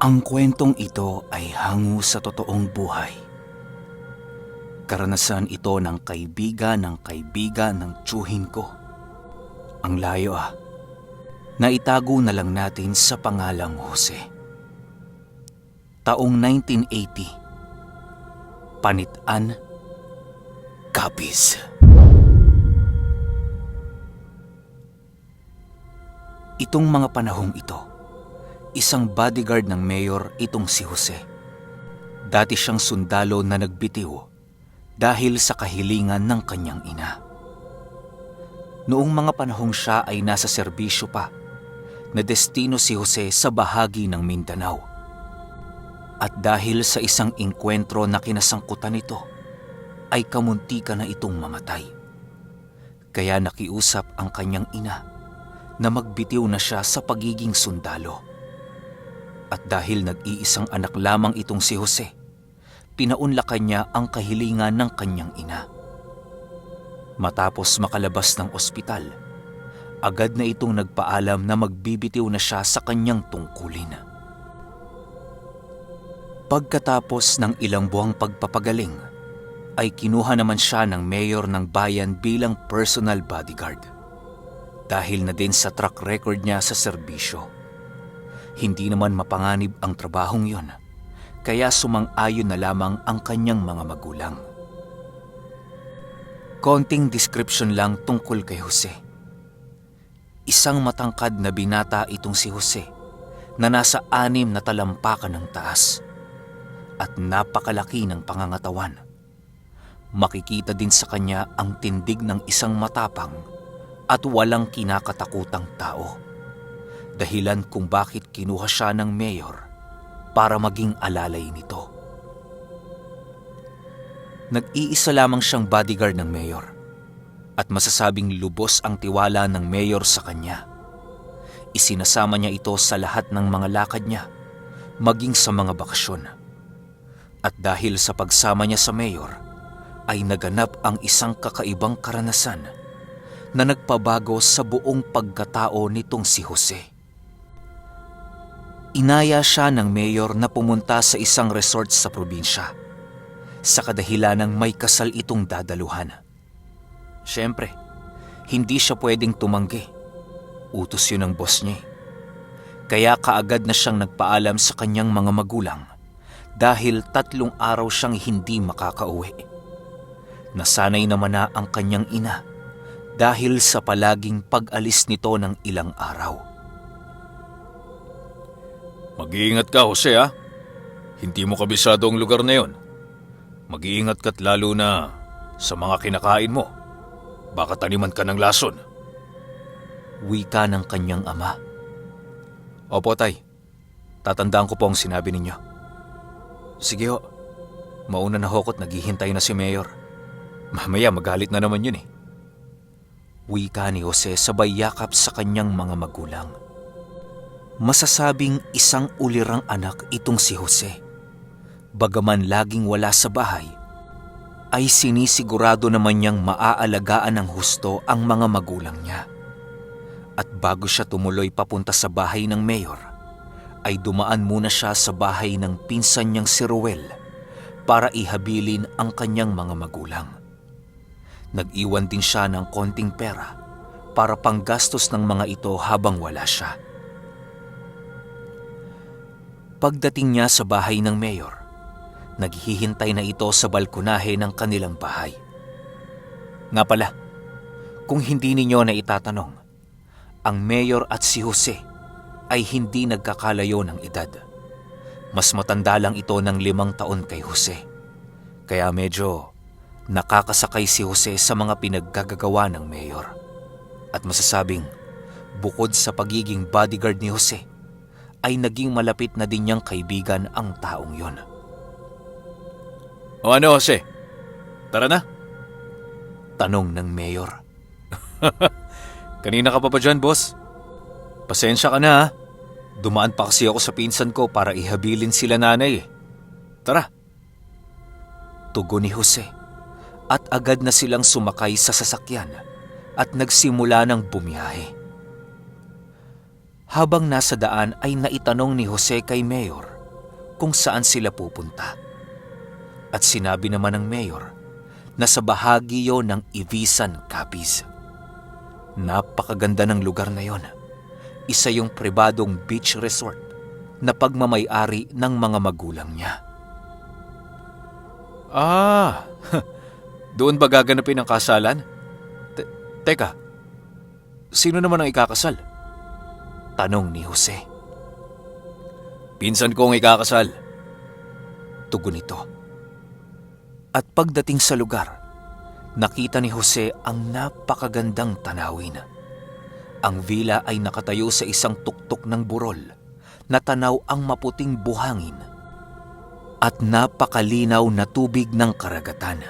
Ang kwentong ito ay hango sa totoong buhay. Karanasan ito ng kaibigan ng tiyuhin ko. Ang layo naitago na lang natin sa pangalang Jose. Taong 1980. Panitan, Capiz. Itong mga panahong ito, isang bodyguard ng mayor itong si Jose. Dati siyang sundalo na nagbitiw dahil sa kahilingan ng kanyang ina. Noong mga panahong siya ay nasa serbisyo pa, na destino si Jose sa bahagi ng Mindanao. At dahil sa isang engkwentro na kinasangkutan nito, ay kamuntika na itong mamatay. Kaya nakiusap ang kanyang ina na magbitiw na siya sa pagiging sundalo. At dahil nag-iisang anak lamang itong si Jose, pinaunlakan niya ang kahilingan ng kanyang ina. Matapos makalabas ng ospital, agad na itong nagpaalam na magbibitiw na siya sa kanyang tungkulin. Pagkatapos ng ilang buwang pagpapagaling, ay kinuha naman siya ng mayor ng bayan bilang personal bodyguard. Dahil na din sa track record niya sa serbisyo. Hindi naman mapanganib ang trabahong yon, kaya sumang-ayon na lamang ang kanyang mga magulang. Konting description lang tungkol kay Jose. Isang matangkad na binata itong si Jose na nasa 6 na talampakan ng taas at napakalaki ng pangangatawan. Makikita din sa kanya ang tindig ng isang matapang at walang kinakatakutang tao. Dahilan kung bakit kinuha siya ng mayor para maging alalay nito. Nag-iisa lamang siyang bodyguard ng mayor at masasabing lubos ang tiwala ng mayor sa kanya. Isinasama niya ito sa lahat ng mga lakad niya, maging sa mga bakasyon. At dahil sa pagsama niya sa mayor, ay naganap ang isang kakaibang karanasan na nagpabago sa buong pagkatao nitong si Jose. Inaya siya ng mayor na pumunta sa isang resort sa probinsya sa kadahilanang may kasal itong dadaluhan. Siyempre, hindi siya pwedeng tumanggi. Utos yun ng boss niya. Kaya kaagad na siyang nagpaalam sa kanyang mga magulang dahil 3 araw siyang hindi makakauwi. Nasanay naman na ang kanyang ina dahil sa palaging pag-alis nito ng ilang araw. Mag-iingat ka, Jose, Hindi mo kabisado ang lugar na yon. Mag-iingat ka't lalo na sa mga kinakain mo. Baka taniman ka ng lason. Wika ng kanyang ama. Opo, tay. Tatandaan ko po ang sinabi ninyo. Sige ho. Mauna na ho ko't naghihintay na si mayor. Mamaya magalit na naman yun . Wika ni Jose sabay yakap sa kanyang mga magulang. Masasabing isang ulirang anak itong si Jose. Bagaman laging wala sa bahay, ay sinisigurado naman niyang maaalagaan ng husto ang mga magulang niya. At bago siya tumuloy papunta sa bahay ng mayor, ay dumaan muna siya sa bahay ng pinsan niyang si Ruel para ihabilin ang kanyang mga magulang. Nag-iwan din siya ng konting pera para panggastos ng mga ito habang wala siya. Pagdating niya sa bahay ng mayor, naghihintay na ito sa balkonahe ng kanilang bahay. Nga pala, kung hindi ninyo na itatanong, ang mayor at si Jose ay hindi nagkakalayo ng edad. Mas matanda lang ito ng 5 taon kay Jose. Kaya medyo nakakasakay si Jose sa mga pinaggagawa ng mayor. At masasabing, bukod sa pagiging bodyguard ni Jose, ay naging malapit na din niyang kaibigan ang taong yon. O ano, Jose? Tara na. Tanong ng mayor. Kanina ka pa ba dyan, boss? Pasensya ka na, Dumaan pa kasi ako sa pinsan ko para ihabilin sila nanay . Tara. Tugon ni Jose at agad na silang sumakay sa sasakyan at nagsimula ng bumiyahe. Habang nasa daan ay naitanong ni Jose kay Mayor kung saan sila pupunta. At sinabi naman ng mayor na sa bahagi yon ng Ivisan Capiz. Napakaganda ng lugar na yon. Isa yung pribadong beach resort na pagmamay-ari ng mga magulang niya. Ah, doon ba gaganapin ang kasalan? Teka, sino naman ang ikakasal? Tanong ni Jose. Pinsan ko ang ikakasal. Tugon nito. At pagdating sa lugar, nakita ni Jose ang napakagandang tanawin. Ang villa ay nakatayo sa isang tuktok ng burol na tanaw ang maputing buhangin at napakalinaw na tubig ng karagatan.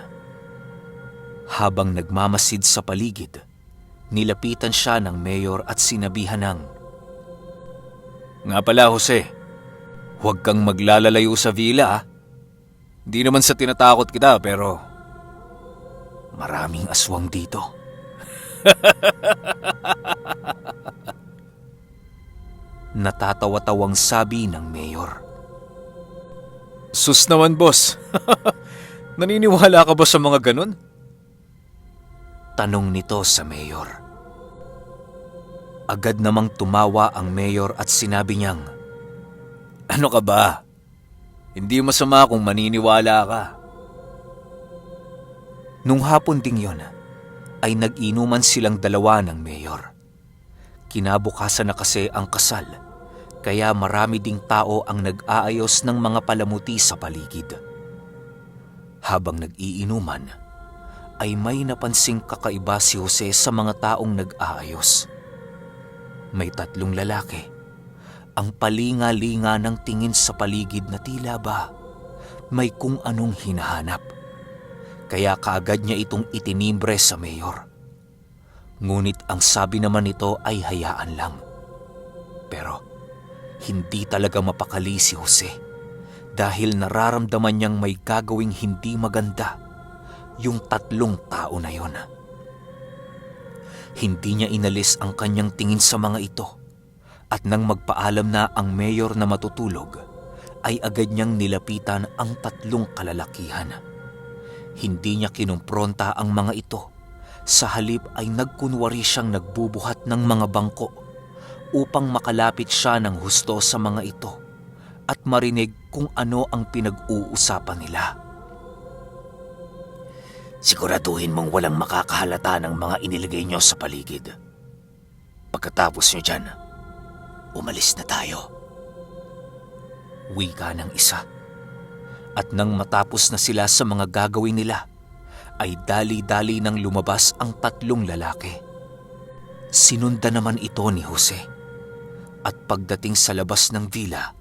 Habang nagmamasid sa paligid, nilapitan siya ng mayor at sinabihan ng, Nga pala, Jose, huwag kang maglalalayo sa villa, ah. Di naman sa tinatakot kita, pero maraming aswang dito. Natatawa-tawang sabi ng mayor. Sus naman, boss. Naniniwala ka ba sa mga ganun? Tanong nito sa mayor. Agad namang tumawa ang mayor at sinabi niyang, Ano ka ba? Hindi masama kung maniniwala ka. Nung hapon ding yon, ay nag-inuman silang dalawa ng mayor. Kinabukasan na kasi ang kasal, kaya marami ding tao ang nag-aayos ng mga palamuti sa paligid. Habang nag-iinuman, ay may napansing kakaiba si Jose sa mga taong nag-aayos. May 3 lalaki. Ang palinga-linga ng tingin sa paligid na tila ba may kung anong hinahanap. Kaya kaagad niya itong itinimbre sa mayor. Ngunit ang sabi naman nito ay hayaan lang. Pero hindi talaga mapakali si Jose dahil nararamdaman niyang may gagawing hindi maganda yung 3 tao na yon. Hindi niya inalis ang kanyang tingin sa mga ito. At nang magpaalam na ang mayor na matutulog, ay agad niyang nilapitan ang 3 kalalakihan. Hindi niya kinumpronta ang mga ito. Sa halip ay nagkunwari siyang nagbubuhat ng mga bangko upang makalapit siya ng husto sa mga ito at marinig kung ano ang pinag-uusapan nila. Siguraduhin mong walang makakahalata ng mga inilagay niyo sa paligid. Pagkatapos niyo dyan, umalis na tayo. Wika ng isa. At nang matapos na sila sa mga gagawin nila, ay dali-dali nang lumabas ang 3 lalaki. Sinundan naman ito ni Jose. At pagdating sa labas ng villa,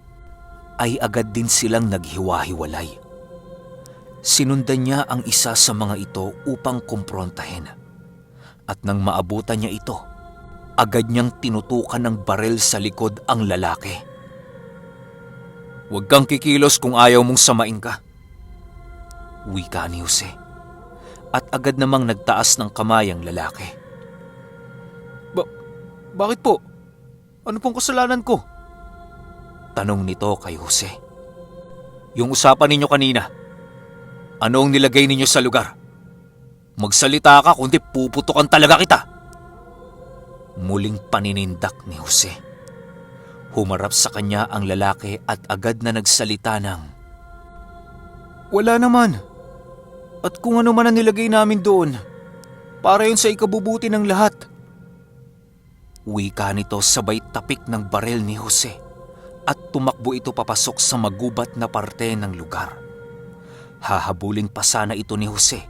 ay agad din silang naghiwa-hiwalay. Sinundan niya ang isa sa mga ito upang kumprontahin. At nang maabutan niya ito, agad niyang tinutukan ng barel sa likod ang lalaki. Huwag kang kikilos kung ayaw mong samain ka. Wika ni Jose. At agad namang nagtaas ng kamay ang lalaki. Bakit po? Ano pong kasalanan ko? Tanong nito kay Jose. Yung usapan ninyo kanina. Ano ang nilagay ninyo sa lugar? Magsalita ka kundi puputukan talaga kita. Muling paninindak ni Jose. Humarap sa kanya ang lalaki at agad na nagsalita ng, Wala naman. At kung ano man ang nilagay namin doon, para yun sa ikabubuti ng lahat. Wika nito sabay tapik ng barel ni Jose at tumakbo ito papasok sa magubat na parte ng lugar. Hahabulin pa sana ito ni Jose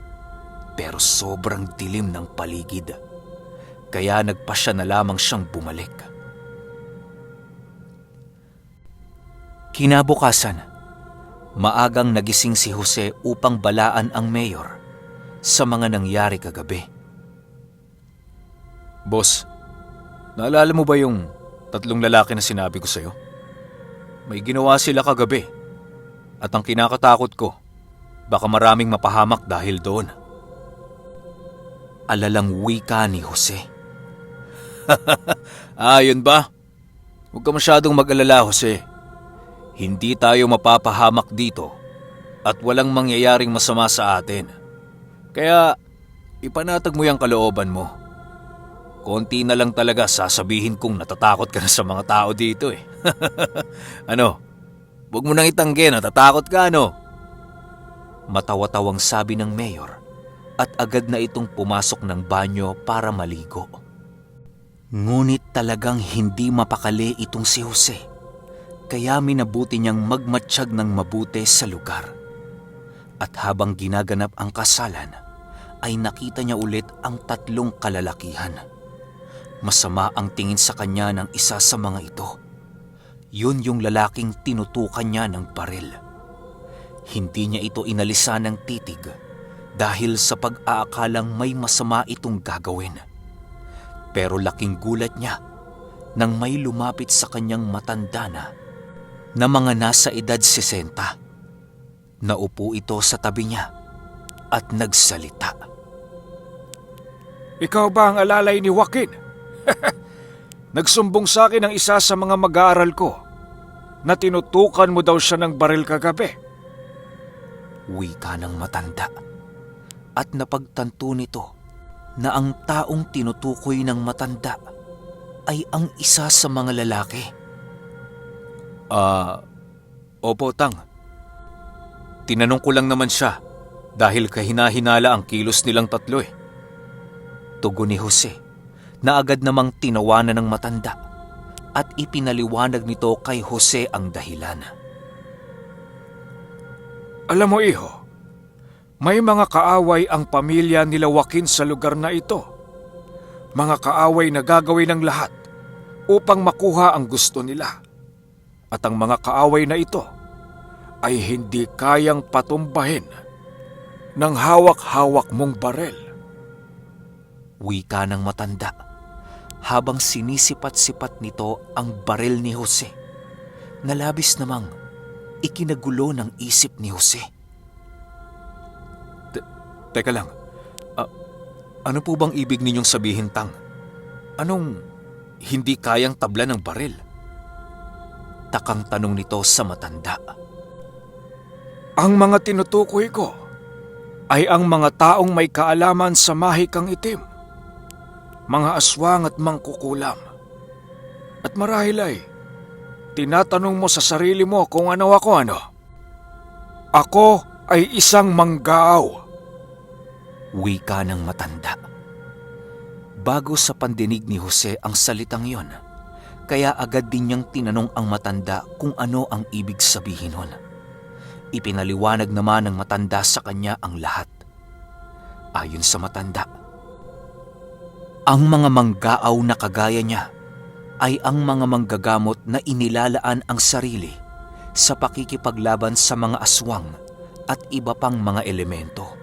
pero sobrang dilim ng paligid. Kaya nagpasya na lamang siyang bumalik. Kinabukasan, maagang nagising si Jose upang balaan ang mayor sa mga nangyari kagabi. Boss, naalala mo ba yung 3 lalaki na sinabi ko sa'yo? May ginawa sila kagabi. At ang kinakatakot ko, baka maraming mapahamak dahil doon. Alalang wika ni Jose. Yun ba? Huwag ka masyadong mag-alala, Jose. Hindi tayo mapapahamak dito at walang mangyayaring masama sa atin. Kaya ipanatag mo yung kalooban mo. Konti na lang talaga sasabihin kong natatakot ka na sa mga tao dito eh. Ano? Huwag mo nang itanggi, natatakot ka ano? Matawa-tawang sabi ng mayor at agad na itong pumasok ng banyo para maligo. Ngunit talagang hindi mapakali itong si Jose, kaya minabuti niyang magmatsyag ng mabuti sa lugar. At habang ginaganap ang kasalan, ay nakita niya ulit ang 3 kalalakihan. Masama ang tingin sa kanya ng isa sa mga ito. Yun yung lalaking tinutukan niya ng baril. Hindi niya ito inalisan ng titig dahil sa pag-aakalang may masama itong gagawin. Pero laking gulat niya nang may lumapit sa kanyang matanda na mga nasa edad 60. Naupo ito sa tabi niya at nagsalita. Ikaw ba ang alalay ni Joaquin? Nagsumbong sa akin ang isa sa mga mag-aaral ko na tinutukan mo daw siya ng baril kagabi. Wika ng matanda. At napagtanto nito na ang taong tinutukoy ng matanda ay ang isa sa mga lalaki. Opo, Tang. Tinanong ko lang naman siya dahil kahina-hinala ang kilos nilang 3 eh. Tugon ni Jose na agad namang tinawanan ng matanda at ipinaliwanag nito kay Jose ang dahilan. Alam mo, iho, may mga kaaway ang pamilya nila Joaquin sa lugar na ito. Mga kaaway na gagawin ng lahat upang makuha ang gusto nila. At ang mga kaaway na ito ay hindi kayang patumbahin ng hawak-hawak mong barel. Wika ng matanda habang sinisipat-sipat nito ang baril ni Jose na labis namang ikinagulo ng isip ni Jose. Teka lang, ano po bang ibig ninyong sabihin, Tang? Anong hindi kayang tabla ng baril? Takang tanong nito sa matanda. Ang mga tinutukoy ko ay ang mga taong may kaalaman sa mahikang itim, mga aswang at mangkukulam. At marahil ay tinatanong mo sa sarili mo kung ano ako ano. Ako ay isang manggaaw. Wika ng matanda. Bago sa pandinig ni Jose ang salitang yon, kaya agad din niyang tinanong ang matanda kung ano ang ibig sabihin nun. Ipinaliwanag naman ng matanda sa kanya ang lahat. Ayon sa matanda, ang mga manggaaw na kagaya niya ay ang mga manggagamot na inilalaan ang sarili sa pakikipaglaban sa mga aswang at iba pang mga elemento.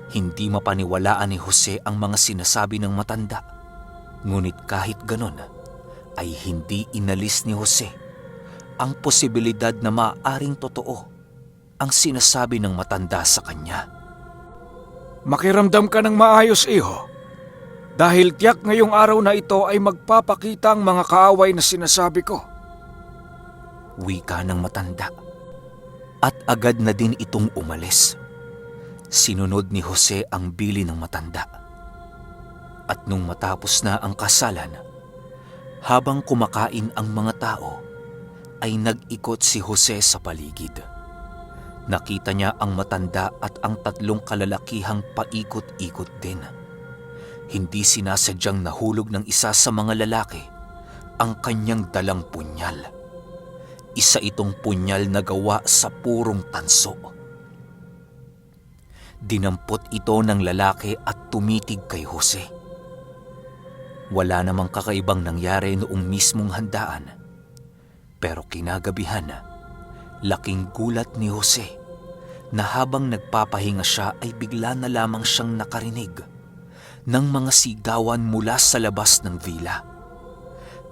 Hindi mapaniwalaan ni Jose ang mga sinasabi ng matanda. Ngunit kahit ganon, ay hindi inalis ni Jose ang posibilidad na maaaring totoo ang sinasabi ng matanda sa kanya. Makiramdam ka ng maayos, iho. Dahil tiyak ngayong araw na ito ay magpapakita ang mga kaaway na sinasabi ko. Wika ng matanda. At agad na din itong umalis. Sinunod ni Jose ang bili ng matanda. At nung matapos na ang kasalan, habang kumakain ang mga tao, ay nag-ikot si Jose sa paligid. Nakita niya ang matanda at ang 3 kalalakihang paikot-ikot din. Hindi sinasadyang nahulog ng isa sa mga lalaki ang kanyang dalang punyal. Isa itong punyal na gawa sa purong tanso. Dinampot ito ng lalaki at tumitig kay Jose. Wala namang kakaibang nangyari noong mismong handaan. Pero kinagabihan, laking gulat ni Jose na habang nagpapahinga siya ay bigla na lamang siyang nakarinig ng mga sigawan mula sa labas ng villa.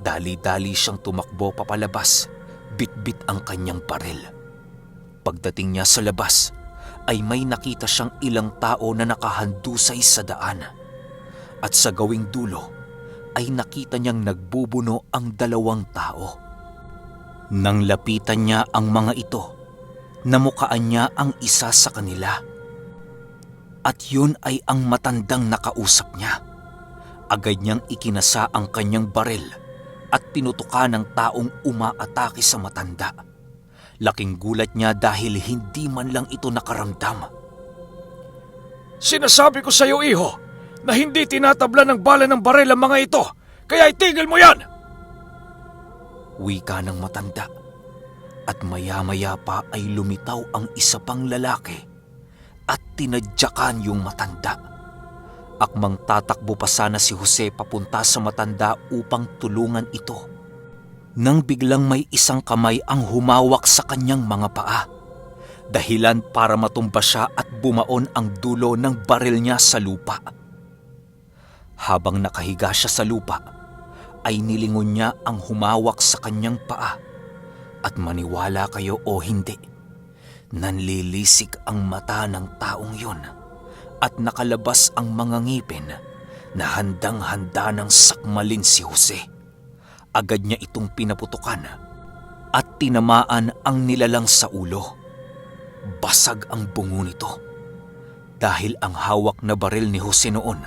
Dali-dali siyang tumakbo papalabas, bit-bit ang kanyang baril. Pagdating niya sa labas, ay may nakita siyang ilang tao na nakahandusay sa daan. At sa gawing dulo, ay nakita niyang nagbubuno ang 2 tao. Nang lapitan niya ang mga ito, namukaan niya ang isa sa kanila. At yun ay ang matandang nakausap niya. Agad niyang ikinasa ang kanyang baril at pinutukan ng taong umaatake sa matanda. Laking gulat niya dahil hindi man lang ito nakaramdam. Sinasabi ko sa iyo, iho, na hindi tinatabla ng bala ng baril ang mga ito, kaya itigil mo yan! Wika ng matanda. At maya-maya pa ay lumitaw ang isa pang lalaki at tinadyakan yung matanda. Akmang tatakbo pa sana si Jose papunta sa matanda upang tulungan ito, nang biglang may isang kamay ang humawak sa kanyang mga paa. Dahilan para matumba siya at bumaon ang dulo ng baril niya sa lupa. Habang nakahiga siya sa lupa, ay nilingon niya ang humawak sa kanyang paa. At maniwala kayo o hindi, nanlilisik ang mata ng taong yun at nakalabas ang mga ngipin na handang-handa ng sakmalin si Jose. Agad niya itong pinaputukan at tinamaan ang nilalang sa ulo. Basag ang bungo nito dahil ang hawak na baril ni Jose noon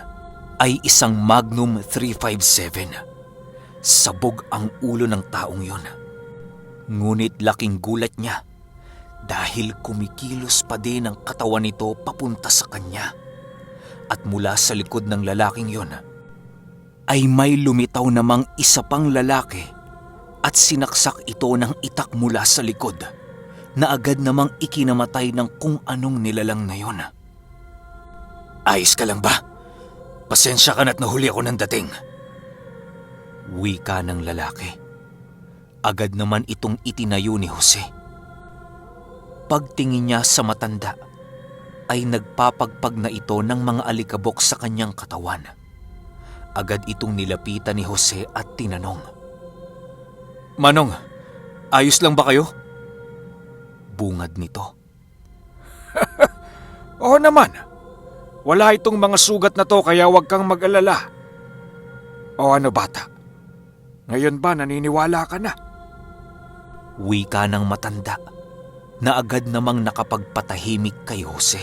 ay isang Magnum 357. Sabog ang ulo ng taong yun. Ngunit laking gulat niya dahil kumikilos pa din ang katawan nito papunta sa kanya. At mula sa likod ng lalaking yon ay may lumitaw namang isa pang lalaki at sinaksak ito ng itak mula sa likod na agad namang ikinamatay ng kung anong nilalang na yon. Ayos ka lang ba? Pasensya ka na't nahuli ako ng dating. Wika ng lalaki. Agad naman itong itinayo ni Jose. Pagtingin niya sa matanda, ay nagpapagpag na ito ng mga alikabok sa kanyang katawan. Agad itong nilapitan ni Jose at tinanong, "Manong, ayos lang ba kayo?" Bungad nito. Oo naman, wala itong mga sugat na to kaya huwag kang mag-alala. O ano bata, ngayon ba naniniwala ka na? Wika ng matanda na agad namang nakapagpatahimik kay Jose.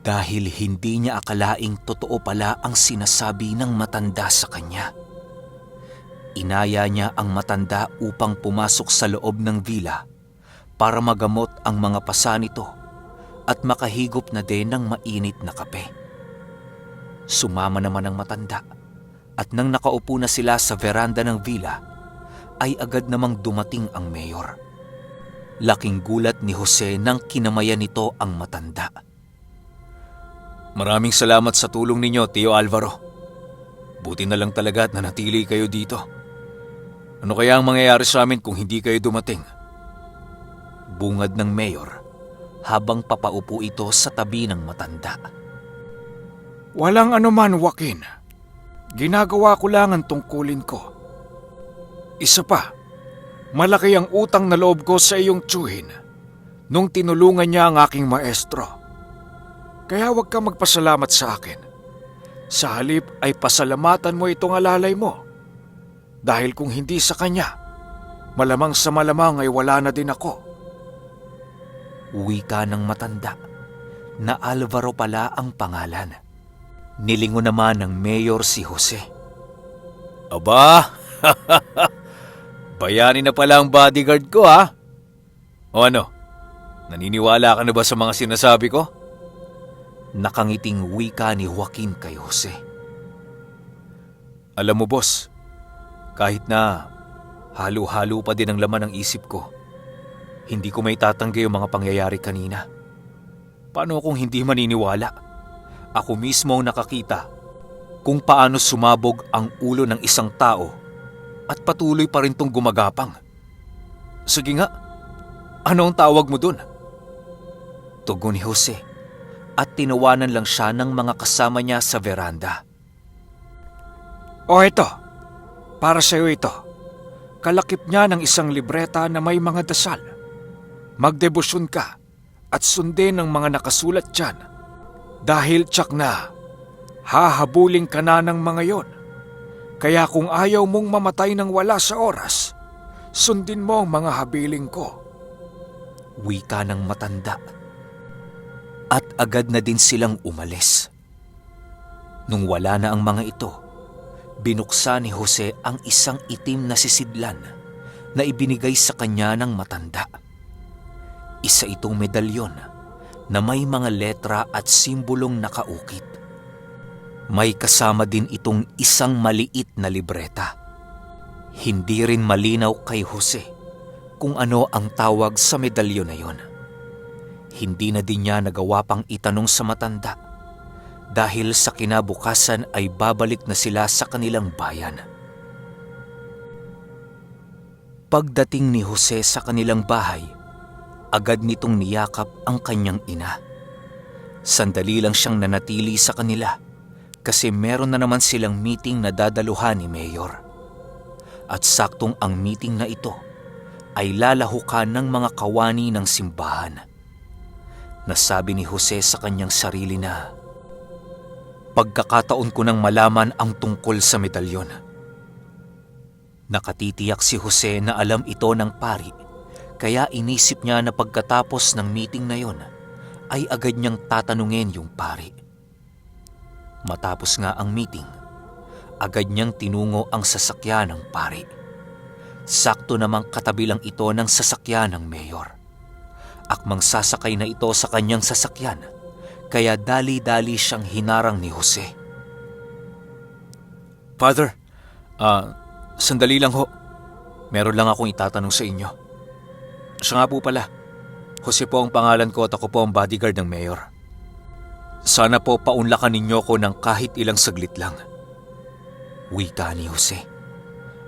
Dahil hindi niya akalaing totoo pala ang sinasabi ng matanda sa kanya. Inaya niya ang matanda upang pumasok sa loob ng villa para magamot ang mga pasa nito at makahigop na din ng mainit na kape. Sumama naman ang matanda at nang nakaupo na sila sa veranda ng villa, ay agad namang dumating ang mayor. Laking gulat ni Jose nang kinamayan nito ang matanda. Maraming salamat sa tulong ninyo, Tio Alvaro. Buti na lang talaga at nanatili kayo dito. Ano kaya ang mangyayari sa amin kung hindi kayo dumating? Bungad ng mayor habang papaupo ito sa tabi ng matanda. Walang anuman, Joaquin. Ginagawa ko lang ang tungkulin ko. Isa pa, malaki ang utang na loob ko sa iyong tiyuhin nung tinulungan niya ang aking maestro. Kaya huwag kang magpasalamat sa akin. Sa halip ay pasalamatan mo itong alalay mo. Dahil kung hindi sa kanya, malamang sa malamang ay wala na din ako. Wika ng matanda na Alvaro pala ang pangalan. Nilingon naman ng mayor si Jose. Aba, bayani na pala ang bodyguard ko, ha? O ano, naniniwala ka na ba sa mga sinasabi ko? Nakangiting wika ni Joaquin kay Jose. Alam mo, boss, kahit na halo-halo pa din ang laman ng isip ko, hindi ko may tatanggi yung mga pangyayari kanina. Paano kung hindi maniniwala? Ako mismo ang nakakita kung paano sumabog ang ulo ng isang tao at patuloy pa rin tong gumagapang. Sige nga, ano ang tawag mo dun? Tugon ni Jose at tinawanan lang siya ng mga kasama niya sa veranda. O ito, para sa iyo ito. Kalakip niya ng isang libreta na may mga dasal. Magdebosyon ka at sundin ang mga nakasulat dyan. Dahil tsak na, hahabuling ka na ng mga yon. Kaya kung ayaw mong mamatay ng wala sa oras, Sundin mo ang mga habiling ko. Wika ng matanda. At agad na din silang umalis. Nung wala na ang mga ito, binuksan ni Jose ang isang itim na sisidlan na ibinigay sa kanya ng matanda. Isa itong medalyon na may mga letra at simbolong nakaukit. May kasama din itong isang maliit na libreta. Hindi rin malinaw kay Jose kung ano ang tawag sa medalyon na yon. Hindi na din niya nagawa pang itanong sa matanda dahil sa kinabukasan ay babalik na sila sa kanilang bayan. Pagdating ni Jose sa kanilang bahay, agad nitong niyakap ang kanyang ina. Sandali lang siyang nanatili sa kanila kasi meron na naman silang meeting na dadaluhan ni Mayor. At saktong ang meeting na ito ay lalahukan ng mga kawani ng simbahan. Nasabi ni Jose sa kanyang sarili na, "Pagkakataon ko nang malaman ang tungkol sa medalyon." Nakatitiyak si Jose na alam ito ng pari, kaya inisip niya na pagkatapos ng meeting na yon ay agad niyang tatanungin yung pari. Matapos nga ang meeting, agad niyang tinungo ang sasakyan ng pari. Sakto namang katabi lang ito ng sasakyan ng mayor. Akmang sasakay na ito sa kanyang sasakyan, kaya dali-dali siyang hinarang ni Jose. Father, sandali lang ho. Meron lang akong itatanong sa inyo. Siya nga po pala, Jose po ang pangalan ko at ako po ang bodyguard ng mayor. Sana po paunlakan ninyo ko ng kahit ilang saglit lang. Wika ni Jose.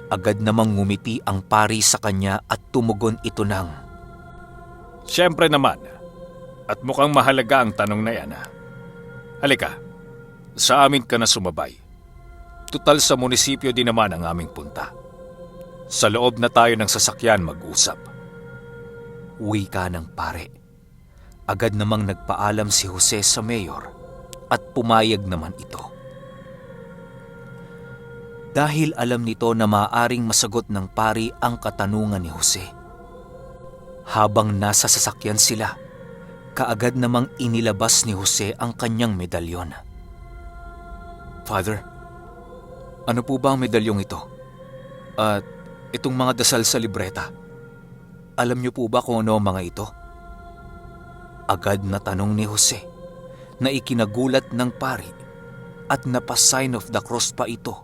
Agad namang ngumiti ang pari sa kanya at tumugon ito ng, Siyempre naman. At mukhang mahalaga ang tanong na yan. Halika, sa amin ka na sumabay. Tutal sa munisipyo din naman ang aming punta. Sa loob na tayo ng sasakyan mag-usap. wika ng pare. Agad namang nagpaalam si Jose sa mayor at pumayag naman ito. Dahil alam nito na maaaring masagot ng pari ang katanungan ni Jose. Habang nasa sasakyan sila, kaagad namang inilabas ni Jose ang kanyang medalyon. Father, ano po ba ang medalyong ito? At itong mga dasal sa libreta, alam niyo po ba kung ano ang mga ito? Agad na tanong ni Jose na ikinagulat ng pari at napa-sign of the cross pa ito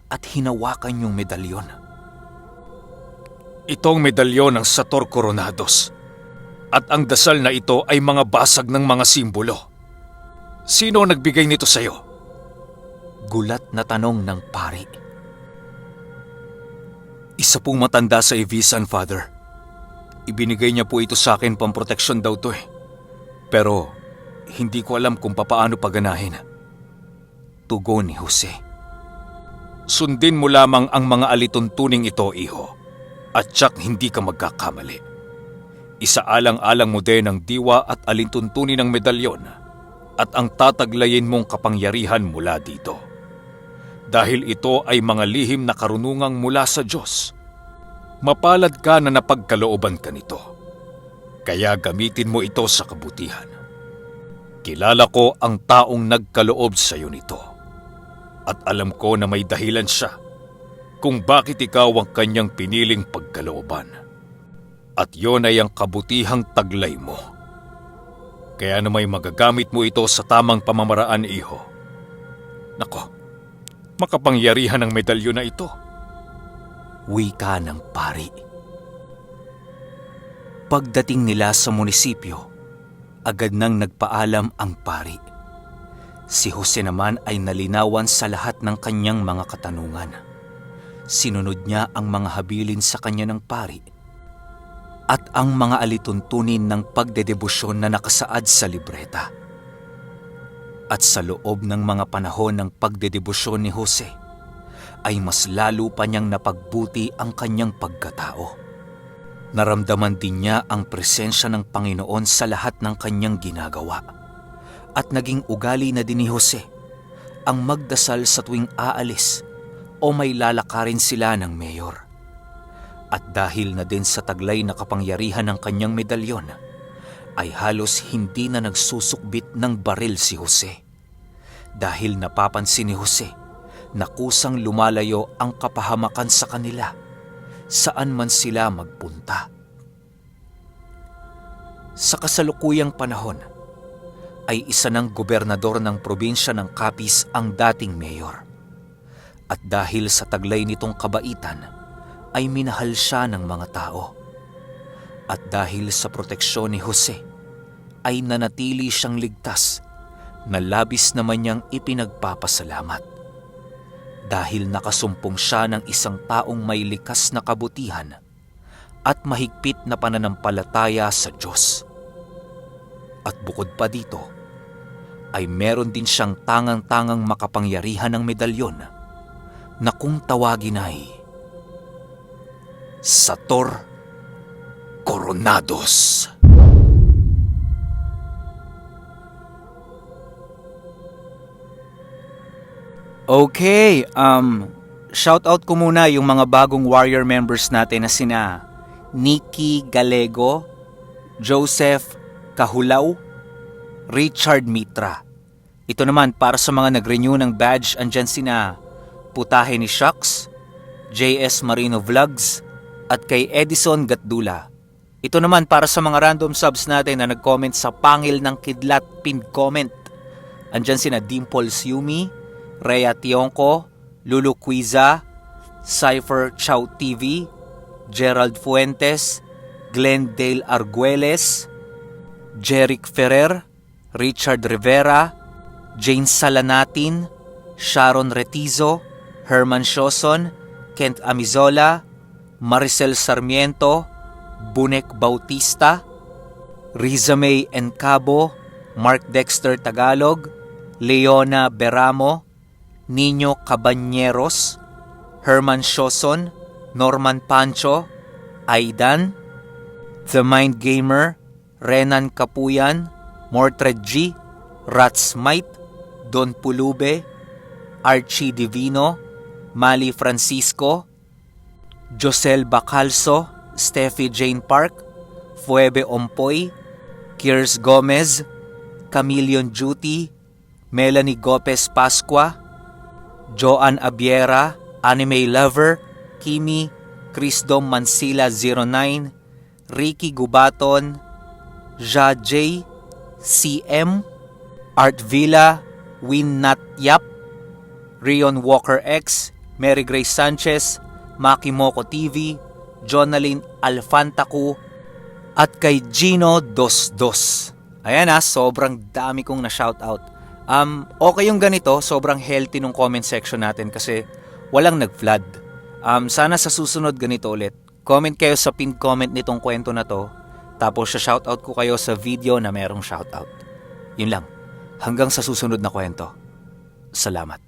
at hinawakan yung medalyon. Itong medalyon ng Sator Coronados. At ang dasal na ito ay mga basag ng mga simbolo. Sino ang nagbigay nito sa'yo? Gulat na tanong ng pari. Isa pong matanda sa Evisan, Father. Ibinigay niya po ito sa akin pamproteksyon daw to eh. Pero hindi ko alam kung papaano paganahin. Tugon ni Jose. Sundin mo lamang ang mga alituntuning ito, iho. At tiyak hindi ka magkakamali. Isaalang-alang mo din ang diwa at alintuntunin ng medalyon at ang tataglayin mong kapangyarihan mula dito. Dahil ito ay mga lihim na karunungang mula sa Diyos. Mapalad ka na napagkalooban ka nito. Kaya gamitin mo ito sa kabutihan. Kilala ko ang taong nagkaloob sa iyo nito. At alam ko na may dahilan siya kung bakit ikaw ang kanyang piniling pagkalooban. At yon ay ang kabutihang taglay mo. Kaya na may magagamit mo ito sa tamang pamamaraan, iho. Nako, makapangyarihan ang medalyon na ito. Wika ng pari. Pagdating nila sa munisipyo, agad nang nagpaalam ang pari. Si Jose naman ay nalinawan sa lahat ng kanyang mga katanungan. Sinunod niya ang mga habilin sa kanya ng pari at ang mga alituntunin ng pagdedebosyon na nakasaad sa libreta. At sa loob ng mga panahon ng pagdedebosyon ni Jose, ay mas lalo pa niyang napagbuti ang kanyang pagkatao. Naramdaman din niya ang presensya ng Panginoon sa lahat ng kanyang ginagawa. At naging ugali na din ni Jose ang magdasal sa tuwing aalis o may lalakarin sila ng mayor. At dahil na din sa taglay na kapangyarihan ng kanyang medalyon, ay halos hindi na nagsusukbit ng baril si Jose. Dahil napapansin ni Jose na kusang lumalayo ang kapahamakan sa kanila saan man sila magpunta. Sa kasalukuyang panahon, ay isa ng gobernador ng probinsya ng Capiz ang dating mayor. At dahil sa taglay nitong kabaitan, ay minahal siya ng mga tao. At dahil sa proteksyon ni Jose, ay nanatili siyang ligtas na labis naman niyang ipinagpapasalamat. Dahil nakasumpong siya ng isang taong may likas na kabutihan at mahigpit na pananampalataya sa Diyos. At bukod pa dito, ay meron din siyang tangang-tangang makapangyarihan ng medalyon na kung tawagin ay Sator Coronados. Okay, shoutout ko muna yung mga bagong warrior members natin na sina Nikki Galego, Joseph Kahulaw, Richard Mitra. Ito naman para sa mga nag-renew ng badge, andyan sina Putahe ni Shucks, JS Marino Vlogs, at kay Edison Gatdula. Ito naman para sa mga random subs natin na nag-comment sa pangil ng kidlat pinned comment. Andyan sina Dimples Yumi, Rhea Tionco, Lulu Quiza, Cypher Chow TV, Gerald Fuentes, Glendale Arguelles, Jeric Ferrer, Richard Rivera, Jane Salanatin, Sharon Retizo, Herman Shoson, Kent Amizola, Maricel Sarmiento, Bunek Bautista, Riza May Encabo, Mark Dexter Tagalog, Leona Beramo, Nino Cabañeros, Herman Shoson, Norman Pancho, Aidan, The Mind Gamer, Renan Kapuyan, Mortred G, Ratsmite, Don Pulube, Archie Divino, Mali Francisco, Josel Bacalso, Steffi Jane Park, Fuebe Ompoy, Kiers Gomez, Camillion Juti, Melanie Gopez Pascua, Joan Abiera, Anime Lover, Kimi, Crisdom Mansila 09, Ricky Gubaton, Ja J, CM, Art Villa, Win Nat Yap, Rion Walker X, Mary Grace Sanchez, Maki Moko TV, Jonalyn Alfantaku, at kay Gino Dos. Ayan sobrang dami kong na-shoutout. Okay yung ganito, sobrang healthy nung comment section natin kasi walang nag-flood. Sana sa susunod ganito ulit. Comment kayo sa pinned comment nitong kwento na to, tapos shoutout ko kayo sa video na merong shoutout. Yun lang. Hanggang sa susunod na kwento. Salamat.